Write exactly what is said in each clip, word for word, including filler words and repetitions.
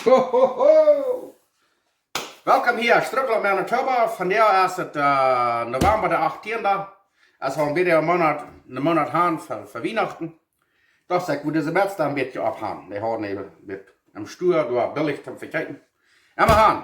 Ho, ho, ho! Welkom hia, Strucklaunt, Manitoba. Vondoag es et, äh, November de achttiende. Es aul een bät een Moonat, een Moonat han fa, fa Wienachten. Docht ekj, ekj mott dise Bets dan een bät opphan. Dee hauden een bät em Stua, doa billich to vekjeepen. Emma han,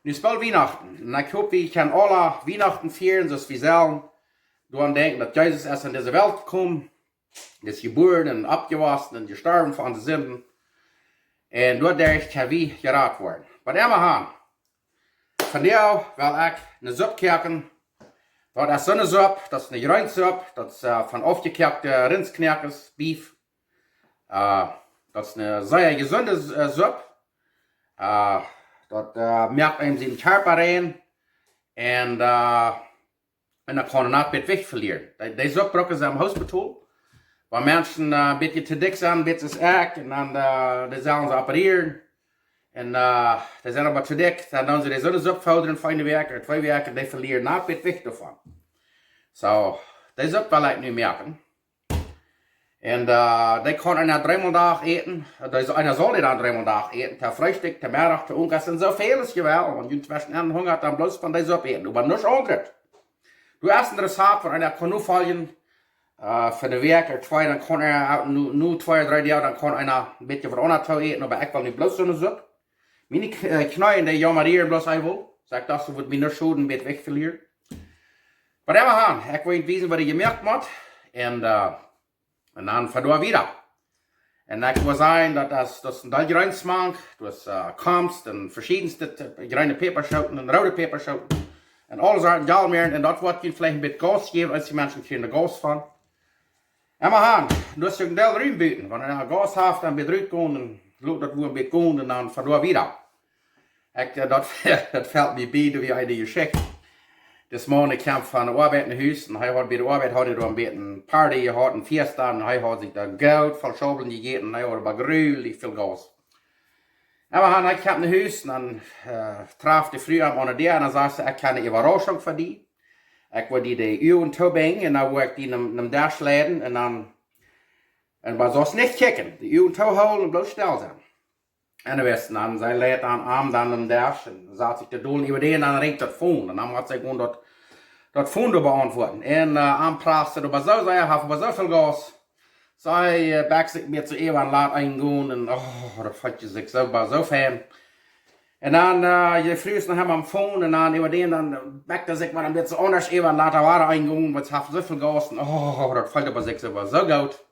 nu es boolt Wienachten. Un ekj hop, wie kjennen aule Wienachten fieren, soo aus wie sellen doaraun denkjen, daut Jesus es en dise Welt jekomen, es jebuaren un oppjewossen un jestorwen fa onse Sinden. Un doaderch kjenn wie jerat woaren. Oba emma han, vondoag well ekj eene Supp koaken. Daut es soone Supp, daut es eene Jreensupp, daut es, äh, von aufjekoakte Rintsknoakes, Beef. Äh, daut es eene sea jesunde, äh, Supp. Äh, daut, äh, moakt eenem sienen Kjarpa rein. Un, äh, un dan kaun eena noch een bät Jewicht velieren. Dee, dee Supp brucken see em Hospital. Wan Menschen, äh, een bät to dikj sent, een bät es ekj, un dan, äh, dee sellen see operieren. Un, äh, dee sent oba to dikj, dan doonen see dee soone Supp fodren fa eene Wäakj ooda twee Wäakj, un dee velieren noch een bät Jewicht doavon. Soo, dee Supp well ekj nu moaken. Un, äh, dee kaun eena dreemol Dach äten. Dee, eena saul dee dan dreemol Dach äten. To Freestikj, to Meddach, to Owent, un soo väl aus jie wellen. Wan jie tweschen Enj hungat, dan bloos von dee Supp äten. Oba nuscht aundret. Du hast een Rezept, waut eena kaun nofoljen, äh, fa eene Wäakj ooda twee, dan kaun eena, äh, nu, nu twee ooda dree Doag, dan kaun eena een bät waut aundret äten, oba ekj well nu bloos soone Supp. Miene K-, äh, Kjneeen, dee jaumren bloos eewel. Saj ekj, daut wudd mie nuscht schoden, een bät Jewicht velieren. Oba emma han, ekj well junt wiesen, waut ekj jemoakt hab. Un, äh, un dan von doa wieda. Un ekj mott sajen, daut es, daut es een Deel Jreens mank, daut es, äh, Komst un veschiedne, äh, jreene Päpaschooten un roode Päpaschooten. Un aule Sorten Jalmäaren, un daut woat junt veleicht een bät Gas jäwen, aus dee Menschen kjrieen Gas von. Emma han, daut es een Deel Rum buten, wan eena Gas haft, dan bät rut gonen, un lot daut woa een bät gonen, un dan von doa wieda. Ekj, äh, daut, daut felt mie bie, doa wia eene Jeschicht. Dis Maun, ekj kjeem von de Oabeit no Hus, un hee haud bie de Oabeit, haud hee doa een bät Party jehaut, een Fiesta, un hee haud sikj doa goot voll Schaublen jejäten, un hee haud oba grulich väl Gas. Oba dan, ekj kjeem no Hus, un dan, äh, trof de Fru am aun de Däa, un dan säd see: "Ekj hab eene Äwarauschunk fa die. Ekj well die de Uagen toobinjen, un dan well ekj die nom, nom Desch leiden, un dan, un mau soost nich kjikjen, de Uagen toohoolen un bloos stell sennen." Un wist, dan, see leet dan am dan aum Desch un sad sikj to doonen äwa dän, dan rinjt daut Phone. Un dan mott see jewant daut, daut Phone doa beauntwuaden. Un, äh, am praust daut oba soo sea, haft oba soo väl Gas. See, äh, bekjt sikj mea soo äwa un lat eenem gonen. Un, oh, daut feelt sikj soo, soo fein. Un dan, äh, de Fru es noch emma aum Phone. Un dan äwa dän, dan bekjt see sikj mau een bät aundasch äwa un lat wada eenem gonen, wiels see haft soo väl Gas. Un, oh, daut feelt oba sikj soo, soo goot.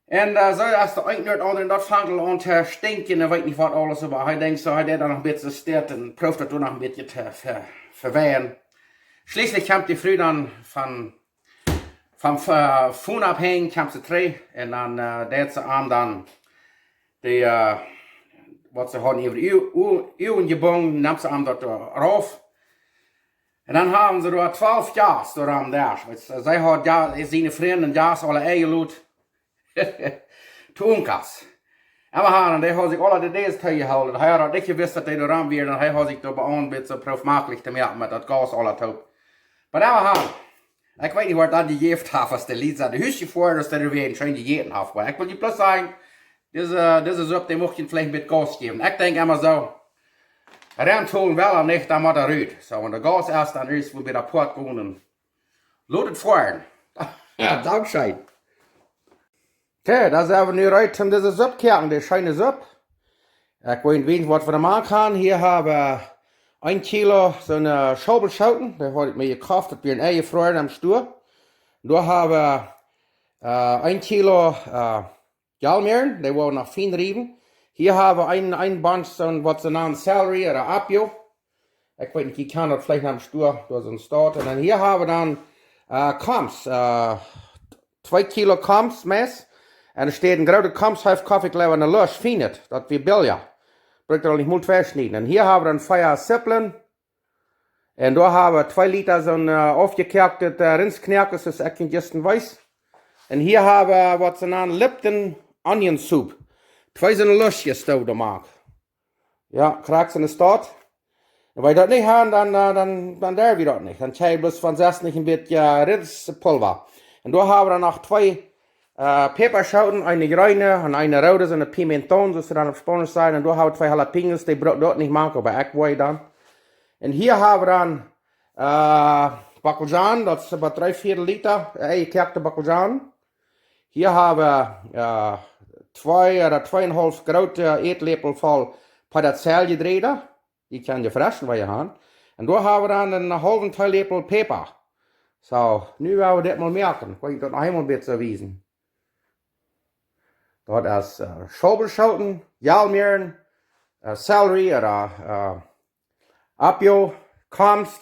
Un, äh, soo aus de eent no daut aundre, un daut fangt aul aun to stinkjen, un weet nich waut aules, oba hee denkjt soo, hee deit dan noch een bät steit un prooft daut doa noch een bät to ve-, vewäajen. Schlieslich kjemt de Fru dan von, vom, äh, Phone aufhenjen, kjemt see trigj, un dan, äh, deit see am dan de, äh, waut see hauden äwa de Ua-, Ua-, Uagen jebungen, nemt see am daut, äh, rauf. Un dan hauden see doa twalf Jast doa aum Desch. Wiels, äh, see haud jo siene Frind un Jast aule enjelot to Owent. Oba hee, un dee haud sikj aule de Däa toojehoolen. Hee haud nich jewist, daut dee doa aum wieren. Un hee haud sikj doa aunjebott, soo prooft maklich to moaken met daut Gas aule toop. Oba hee, ekj weet nich, waut daut jejäft haft, aus de Lied sent no Hus jefoaren, aus dee doa wada scheen jejäten haft. Oba ekj well junt bloos sajen, dise, dise Supp, dee mucht junt veleicht een bät Gas jäwen. Ekj denkj emma soo, rentholen well hee nich, dan mott hee rut. Soo, wan doa Gas es, dan ieescht mol wada apoat gonen un lot et foaren. Jo, dankscheen. Okay, dan sent wie nu reed om dise Supp to koaken, de scheene Supp. Ekj weet nich, waut wie doa mank haben. Hia hab wie een Kilo soone Schaubelschoten. Dee haud ekj mie jekoft, daut wieren enjefroaren aum Stua. Doa hab wie, äh, een Kilo, äh, Jalmäaren, dee woa wie noch fien riewen. Hia hab wie een, een Bunch soon, waut see nanen Celery ooda Apio. Ekj weet nich, jie kjennen daut veleicht aum Stua, doa soon Staut. Un dan hia hab wie dan, äh, Komst, äh, twee Kilo Komst meist. Un doa steit een groote Komsthauft, kof ekj leewa eene Lusch, fienet, daut wia billja. Brukt aul nich mol twee schnieden. Un hia hab wie dan vea Zipplen. Un doa hab wie twee Lita soon, äh, aufjekoaktet, äh, Rintsknoakes, soo aus ekj junt jistren wees. Un hia hab wie waut see nanen Lipton Onion Soup. Twee soone Luschjes doo wie doa mank. Jo, krakjt soo aus daut. Un wan jie daut nich haben, dan, äh, dan, dan derw jie daut nich. Dan kjrie jie bloos von sest nich een bät, äh, Rintspulwa. Un doa hab wie dan noch twee Äh, Päpaschooten, eene jreene un eene roode, sent pimentón, soo aus see dan opp Spaunisch sajen. Un doa hab wie twee jalapeños, dee bruck wie doa nich moaken, oba ekj woa dan. Un hia hab wie dan, äh, Bockelzhaan, daut es boa dree Viedel Lita, äh, jekoakte Bockelzhaan. Hia hab wie, äh, twee ooda tweeunhaulf groote Ätläpel voll Petersilie jedrieecht. Dee kaun jie fresch, wan jie haben. Un doa hab wie dan eenen haulwen Teeläpel Päpa. Soo, nu woa wie dit mol moaken. Kaun ekj daut noch eemol bitte wiesen? Daut es, äh, Schaubelschooten, Jalmäaren, äh, Sellerie ooda, äh, Apio, Komst,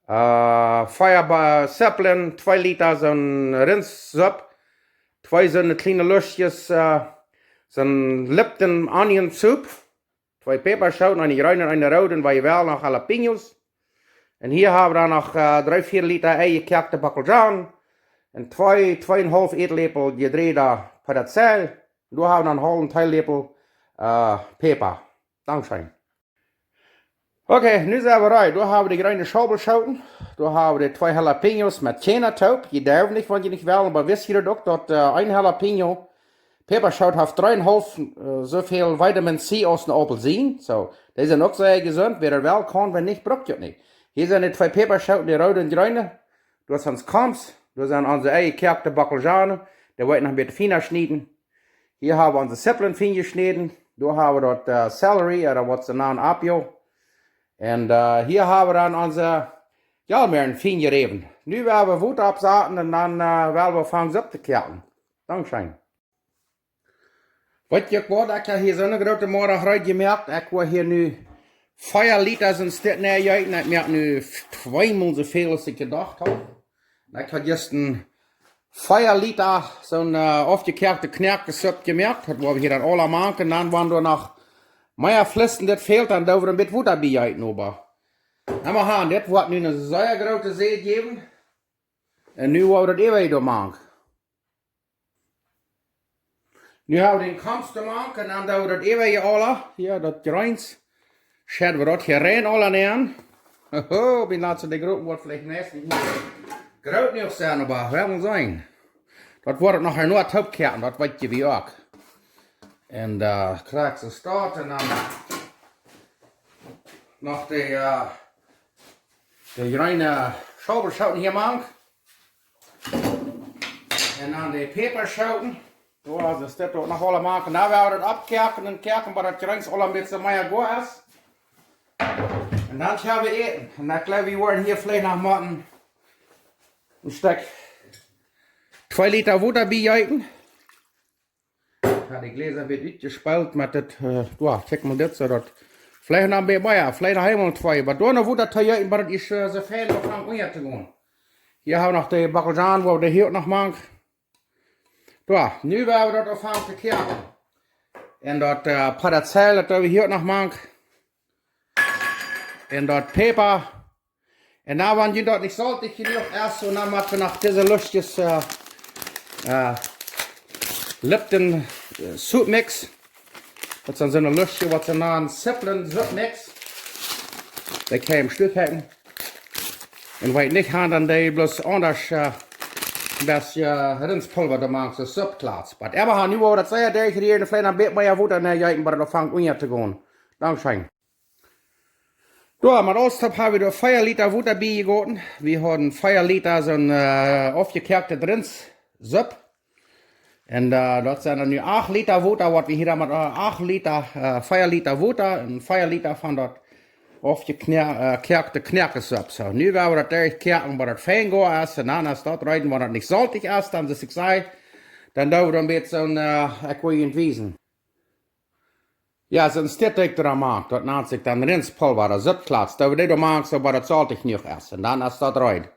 äh, Fajabäa, Zippeln, twee Lita soone Rintssupp, twee soone kjliene Luschjes, äh, soone Lipton Onion Soup, twee Päpaschooten, eene jreene un eene roode, un wie wellen noch Jalapeños. Un hia hab wie dan noch, äh, dree Viedel Lita jekoakte Bockelzhaan. Un twee, tweeunhaulf Ätläpel jedrieechte Petersilie. Un doa hab wie dan eenen haulwen Teeläpel, äh, Päpa. Dankscheen. Okay, nu sent wie reed. Doa hab wie de jreene Schaubelschooten. Doa hab wie de twee Jalapeños met Kjarna toop. Jie derwen nich, wan jie nich wellen, oba wisst jie daut uk, daut, äh, een Jalapeño Päpaschoot haft dreeunhaulf, äh, sooväl Vitamin C aus eene Aupelsien. Soo, dee sent uk sea jesunt. Wäa daut well kaun, wäa nich, bruckt daut nich. Hia sent de twee Päpaschooten, de roode un jreene. Doa es ons Komst, doa sent onse jekoakte Bockelzhaan. Dee woa ekj noch een bät fiener schnieden. Hia hab wie onse Zippeln fien jeschnäden. Doa hab wie daut, äh, Sellerie, ooda waut see nanen Apio. Un, äh, hia hab wie dan onse Jalmäaren fien jeräwen. Nu woa wie Wota oppsaten un dan, äh, woa wie aunfangen Supp to koaken. Dankscheen. Weet jie waut, ekj hab hia soone groote Moarach reed jemoakt. Ekj woa hia nu vea Lita soon Stekj nenjeeten. Ekj moak nu f-, tweemol sooväl aus ekj jedocht hab. Un ekj hab jistren vea Lita soone, äh, aufjekoakte Kjnäakjesupp jemoakt. Daut woa wie hia dan aula moaken. Dan, wan doa noch mea Fluss en dit fält, dan doo wie een bät Wota biejeeten, oba. Emma han, dit woat nu eene sea groote Säd jäwen. Un nu woa wie daut äwaje doa moaken. Nu hab wie dän Komst doa mank un dan doo wie daut äwaje aula. Hia, daut Jreens. Schedd wie daut hia rein aula nenn. Hoho, bie latst de Gropen woat veleicht meist nich groot jenuach sennen, oba wie woaren seenen. Daut woat noch een Noa toop koaken, daut weet jie uk. Un, äh, krakjt soo steit un dan noch de, äh, de jreene Schaubelschoten hia mank. Un dan de Päpaschoten. Soo, aulsoo es dit uk noch aula mank. Nu woa wie daut oppkoaken un koaken, bat daut Jreens aul een bät mea goa es. Un dan gonen wie äten. Un ekj jleew, wie woaren hia veleicht noch mau een Stekj twee Lita Wota biejeeten. Jo, de Jläsa woaren utjespeelt met dit, äh, jo, kjikj mol dit, soo daut veleicht noch een bät mea, veleicht noch eemol twee. Oba doa noch Wota too jeeten, bat daut es, äh, soo fein aunfangt unja to gonen. Hia hab wie noch de Bockelzhaan, woa wie de hia uk noch mank. Jo, nu woa wie daut aunfangen to koaken. Un daut, äh, Petersilie, daut doo wie hia uk noch mank. Un daut Päpa. Un dan, wan junt daut nich soltich jenuach es, un dan moak wie noch dise lustje, äh, äh, Lipton, äh, Soup Mix. Daut sent soone lustje, waut see nanen Zippeln Soup Mix. Dee kaun eena em Stekj hacken. Un wan jie nich han, dan doo bloos aundasch, äh, een bät, äh, Rinspulva doa mank, soo Suppkjlats. Oba wie haben nu, woa wie daut sea derchrieren, veleicht een bät mea Wota nenjeeten, bat daut aunfangt unja to gonen. Dankscheen. Jo, met aules toop hab wie doa vea Lita Wota biejegoten. Wie hauden vea Lita soone, äh, aufjekoakte Rintssupp. Un, äh, daut sent dan nu acht Lita Wota, waut wie hia dan met, äh, acht Lita, äh, vea Lita Wota un vea Lita von daut aufjeknoa-, äh, koakte Kjnäakjesupp. Soo, nu woa wie daut derchkoaken, bat daut fein goa es. Un dan, aus daut reed, wan daut nich soltich es, dan, soo aus ekj säd, dan doo wie doa een bät soon, äh, ekj woa junt wiesen. Jo, soon Stekj doa mank, daut nant sikj dan Rinspulva, daut Suppkjlats. Doo wie dee doa mank, soo bat daut soltich jenuach es. Un dan es daut reed.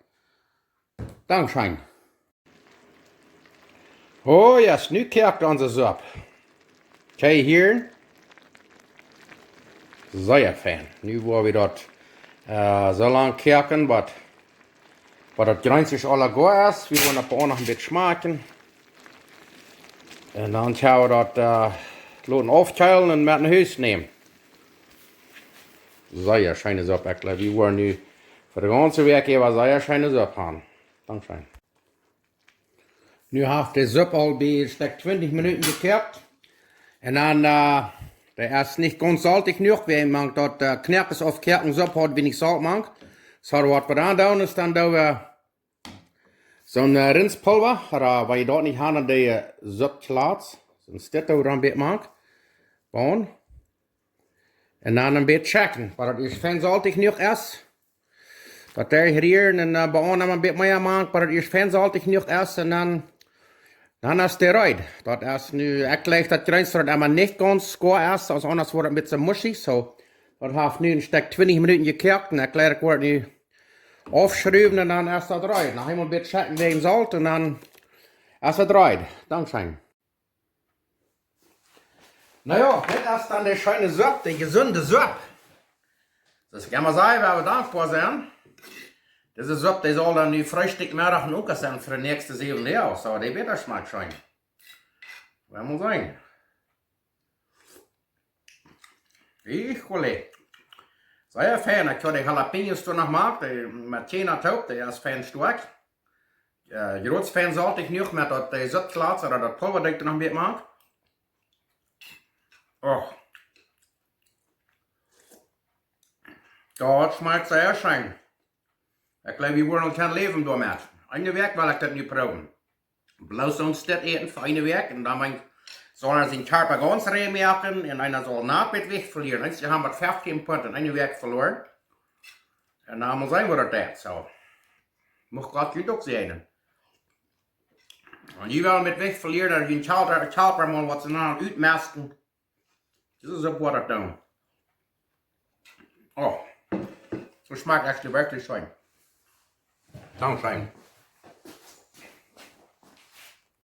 Dankscheen. Oh yes, nu koakt onse Supp. Kjikj hia. Sea fein. Nu woa wie daut, äh, soo lang koaken, bat, bat daut Jreens aula goa es. Wie woaren daut uk noch een bät schmakjen. Un dan gonen wie daut, äh, loten aufkjeelen un met no Hus nämen. Sea scheene Supp, ekj jleew, wie woaren nu fa de gaunze Wäakj äwa sea scheene Supp haben. Dankscheen. Nu haft de Supp aul bie een Stekj twintich Minuten jekoakt. Un dan, äh, dee es nich gaunz soltich jenuach, wiels mank daut, äh, Knoakes aufkoaken, Supp haud wie nich Solt mank. So, waut wie dan doonen, es dan doo wie soon, äh, Rinspulwa, ooda wan jie daut nich haben, dan dee, äh, Suppklotz. Soon Stitto dan bät mank. Boon. Un dan een bät checken, waut daut ieescht fein soltich jenuach es. Daut doa rieren un, äh, boon een bät mea mank, waut daut ieescht fein soltich jenuach es. Un dan, dan es dee reed. Daut es nu, ekj jleich daut Jreens daut emma nich gaunz goa es, aus aundasch woat daut een bät mushy. So, daut haft nu een Stekj twintich Minuten jekoakt un ekj jleich daut woat nu aufschruwen un dan es daut reed. Noch eemol een bät checken wäajen Solt un dan es daut reed. Dankscheen. Na jo, dit es dan de scheene Supp, de jesunde Supp. Daut kaun eena sajen, wua wie dankboa sent. Dise Supp, dee saul dan nu Freestikj, Meddach un Owent sennen fa de näakjste säwen Doag. So, dee woat schmakj scheen. Woa wie mol seenen. Híjole. Sea fein, ekj hab de Jalapeños doa noch jemoakt, dee met Tjeena toop, dee es fein stoakj. Äh, jrod fein soltich jenuach met daut, äh, Suppklotz ooda daut Pulwa, daut ekj doa noch een bät moak. Och. Daut schmakjt sea scheen. Ekj jleew, wie woaren aul kjennen läwen doamet. Eene Wäakj well ekj daut nu proowen. Bloos soon Stekj äten fa eene Wäakj un dan, wan, saul eena sienen Kjarpa gaunz rein moaken un eena saul noch Jewicht velieren. Eenje haben waut feftieen Punt en eene Wäakj veloaren. Un dan mott sennen, woo daut jeit. So. Mucht Gott junt uk säajnen. Un jie wellen met Jewicht velieren, daut jie Kjarpa, Kjarpa mol waut soo utmesten. Dit es uk waut daut doonen. Oh, daut schmakjt echta werkjlich scheen. Dankscheen.